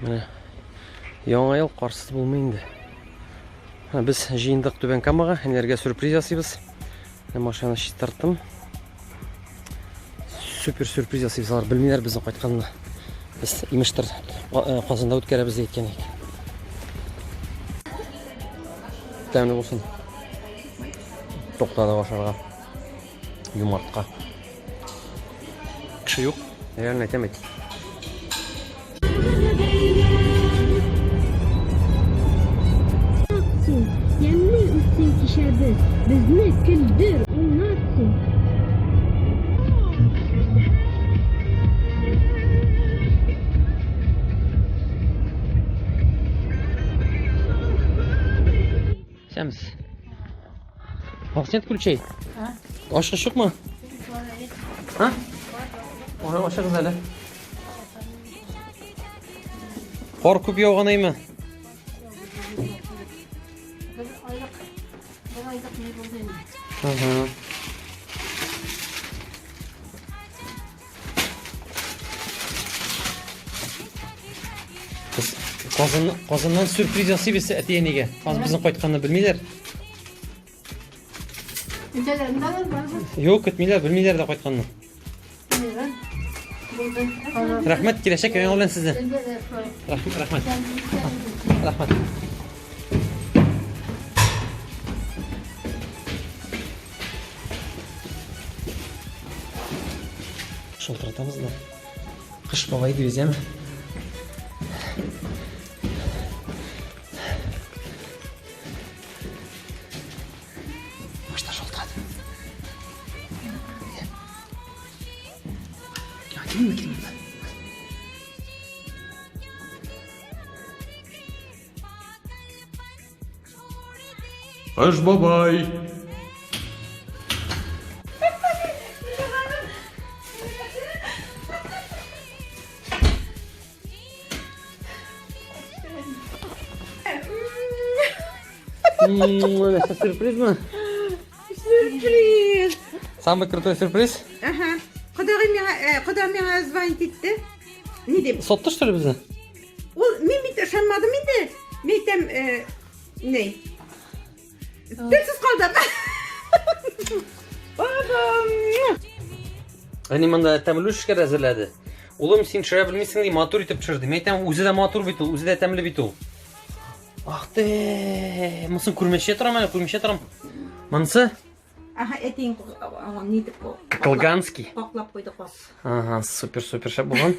Менә Яңа ел карсыз булмый инде. Без җыендык Түбән Камага, әниләргә сюрприз ясыйбыз. Менә машинаны чистарттым. Супер сюрприз ясыйбыз, алар белмиләр безнең кайтканны. Без имештер Казанда үткәрәбез дип әйткән идек. Тәмле булсын. Туктадык ашарга. Юмартка. Кеше юк. Реально әйтәм бит. Син, ямьле үтсен кичәбез, безне көлдер, уйнат син. Сәмс. У вас нет ключей? А? Ачкыч юкмы? А? Ой, ачыгыз әле. Кар күп яуган әйме? Бер айлык, бер айлык ни булды инде. Ага. Без Казан, Казаннан сюрприз ясыйбыз әти-әнигә. Аз безнең кайтканны белмиләр. Юк, көтмиләр, белмиләр дә кайтканны. Рәхмәт, киләчәк яңа белән сезне. Рәхмәт, рәхмәт. Рәхмәт. Шылтыратабыз да. Кыш бабай дибез, яме? Башта шылтырат. Я, килми, килми. Кыш бабай! Это сюрприз мы? Сюрприз! Самый крутой сюрприз? Ага. Кодагый миңа, э, кода миңа звонить итте. Ни дип? Сатты что ли безне? Ул мин бит ышанмадым инде. Мин әйтәм, э, ни? Телсез калдым. Бабам. Әни монда тәмле эшкә әзерләде. Улым, син төшерә белмисең ди, матур итеп төшер ди. Мин әйтәм, үзе дә матур бит ул, үзе дә тәмле бит ул. Ах ты, монысын күрмәчә торам әле, күрмәчә торам. Монысы Ага, әтиең ни дип Калганский. Каклап куйды каз. Ага, супер, супер шәп булган.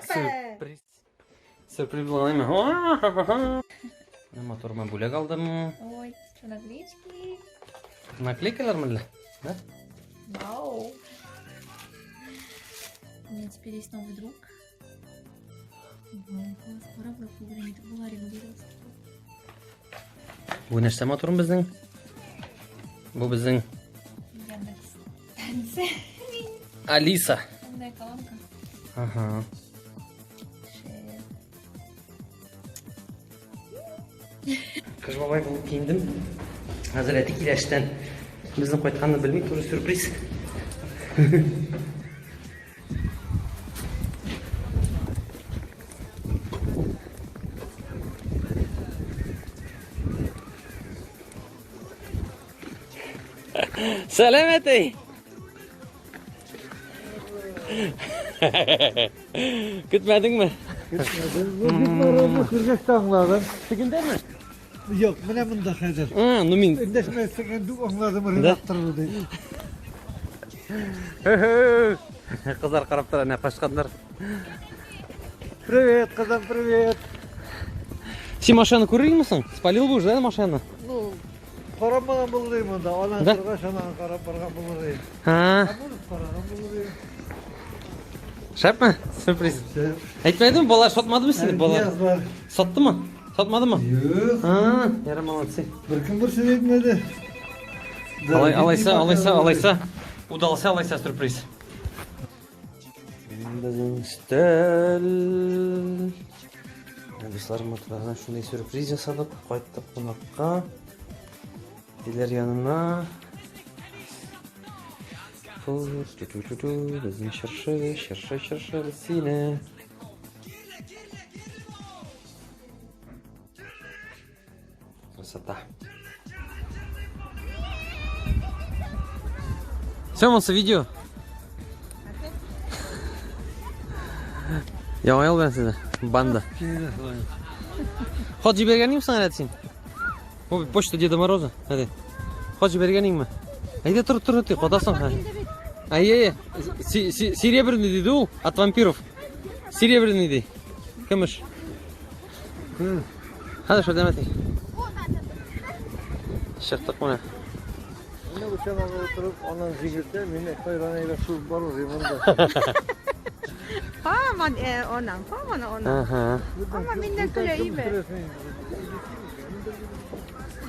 Сюрприз. Сюрприз булган әйме. Матур мен бүләк алдым. Ой, что наклеечки. Наклейкалар әллә? Да? Вау. У меня теперь есть новый друг. Бу нәрсә матурым безнең? Бу безнең Алиса. Умная колонка. Ага. Кыш бабай булып киендем. Хәзер әти килә эштән. Безнең кайтканны белми, туры сюрприз. Сәлам, әти! Көтмәдеңме? Көтмәдем. Бу бик барамы күргәч тә аңладым. Тегендәме? Юк, менә монда хәзер. А, ну мин. Эндәшмәсең инде аңладым редактор бу дип. Кызлар карап тора, әнә качканнар. Привет, кызым, привет. Син машинаны күрер соң? Спалил бы уже, да, машинаны? Ну, карамаган булыр идем монда. Анан Да? торгач, анан карап барган булыр идем. Ha. Может, караган булыр идем. Шәпме? Сюрприз. Әйтмәдеңме, балалар сатмадымы сине? Балалар. Нияз бар. Саттымы? Сатмадымы? Юк. А, ярар, молодцы. Беркем бер сүз әйтмәде. Алай, алайса, алайса, алайса. Удался, алайса сюрприз. Безнең өстәл. Дуслар, матурлардан шундый сюрприз ясадык. Кайттык кунакка. Диләр янына. Фу, ту-ту-ту-ту, безнең чыршы, чыршы, чыршы сине. Красота. Все, монсы видео. Яңа ел белән сезне, банда. Хат җибәргән идеңме соң әле син? Бу почта Деда Мороза. Әйдә. Хат җибәргән идеңме? Әйдә тор, тор, ты, катасың хәзер. Әйе, серебряный диде ул, от вампиров. Серебряный ди. Көмеш. Хәзер шәдәм әти. Чыктык менә. Менә бу чанага утырып, аннан җигелсә, мине хайран әйләп шуып барыр монда. Һаман анам, һаман анам. Ага. Ама миннән көлә име?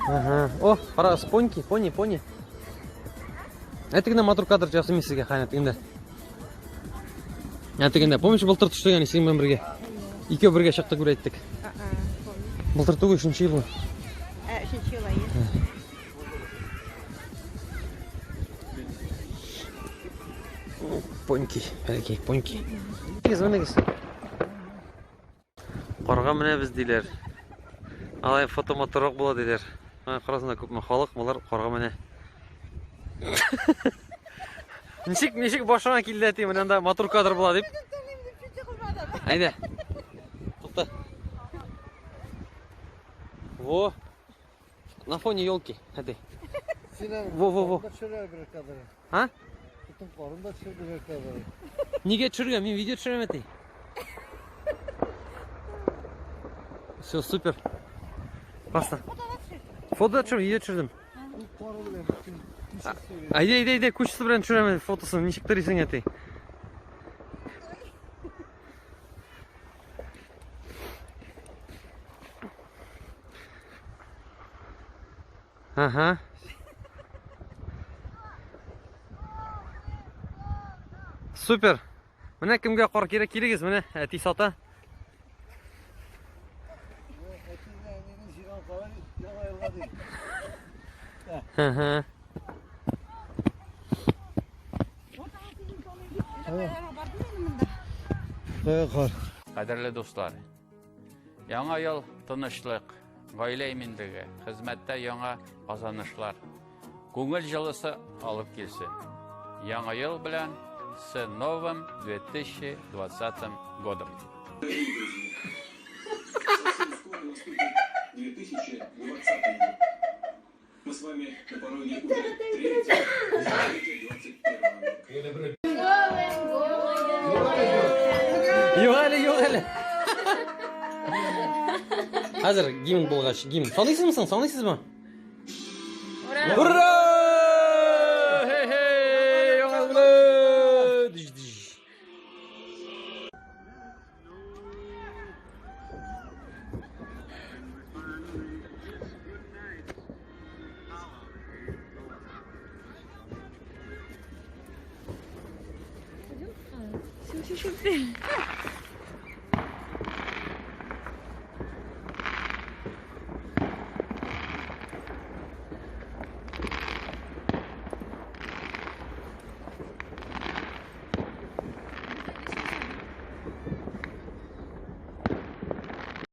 Ага. О, карагыз, поньки, пони, пони. Әте генә матур кадр ясыйм мин сезгә, хәнәт инде. Ә тегендә, помнишь, былтыр төштек әни синең белән бергә. Икәү бергә чыктык, бер әйттек. Былтыр түгел, өченче елны. Ә, өченче ел әйе. Поньки, бәләкәй поньки. Менегез, менегез. Карга менәбез диләр. Алай фото матуррак була диләр. Менә карасында күпме халык, болар карга менә. Ничек, ничек башыңа килде әти, менә анда матур кадр була дип. Әйдә. Тукта. Во. На фоне елки, әти. Во, во, во. А? Бөтен карын да төшерде бер кадр. Нигә төшергән? Мин видео төшерәм әти. Все, супер. Классно. Фото төшердем, видео төшердем. Әйдә, әйдә, әйдә, күчесе белән төшерәм фотосын. Ничек телисең, әти? Ага. Супер. Менә кемгә кар кирәк, килегез, менә әти сата. Ага. Кадерле дуслар, Яңа ел тынычлык, гаилә иминлеге, хезмәттә яңа казанышлар, күңел җылысы алып килсен. Яңа ел белән с новым 2020 годом! Мы с вами на пороге уже третьего 21 века. Юк әле, юк әле. Хәзер гимн булгач, гимн. Саныйсызмы соң, саныйсызмы? Ура! Ура! Хе-хе! Яңа ел белән! Диш-диш. Все, все, все.